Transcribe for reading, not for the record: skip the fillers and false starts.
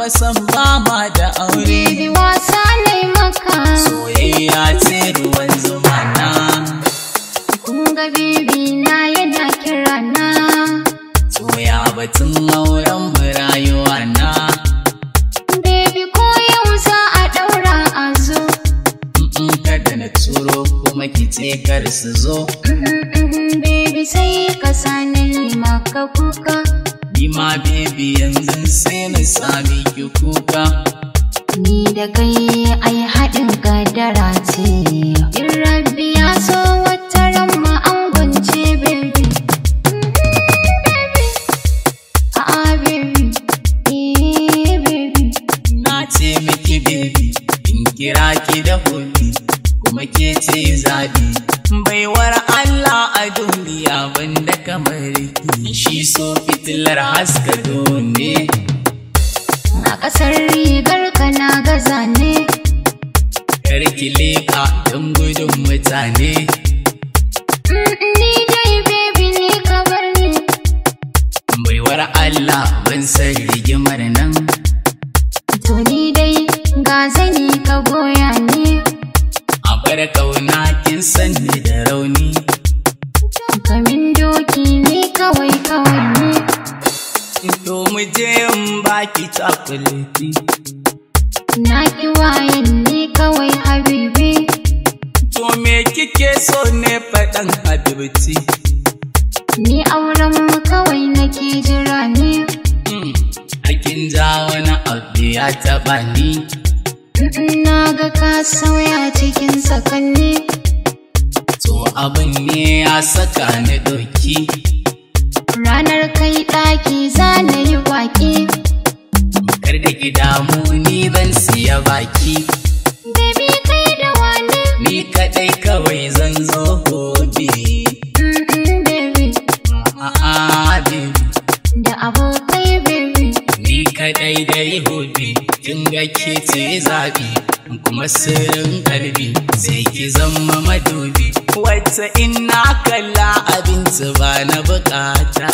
Kuma san ba ma da aure. Baby, wasa ne maka. Soyayya ce ruwan zuma na. Kun ga baby na yana kira na. Soya batun auren mu rayuwa na. Baby, ko yau za a ɗaura a zo. In kada na turo kuma ki ce kar su zo. Baby, sai ka sani maka kuka. Ni ma baby yanzu sai na sami ki kuka. Ni da kai ai haɗin kadara ce. In Rabbi ya so wata ran ma an gwance baby. Baby. A'a baby. Eh baby. Na ce miki baby, in kira ki da hobi, kuma ke ce zabi. Baiwar Allah a duniya banda kamar ki, shi so fitilar haska dole. A ƙasar rigar ka na gaza ne. Kar ki leƙa don gudun mutane. Ni dai baby ni ka bar ni. Baiwar Allah ban san rigimar nan. To ni dai ga zani ka goya ni. A bar kauna kin sanni da rauni. Kamin doki ni kawai kawai ni. To mu je in baki cakuleti. Na ki wayan ni kawai habibi. To me kike so ne faɗan habibti? Ni auren mu kawai nake jira ni. Hakin ja wani abu ya taɓa ni. Na ga ka sauya cikin sakanni. To abin ne ya saka ni ɗauki. Ranar kai ɗaki za na yi baƙi. Kar da ki damu ni zan siya baki. Baby, kai da wane? Ni kaɗai kawai zan zo hobi. Baby. A'a baby. Da abokai baby. Ni kaɗai dai hobi. Kin ga ke ce zaɓi. Kuma sirrin kalbi sai ki zama madubi. Wacce ina kalla abinci ba na bukata.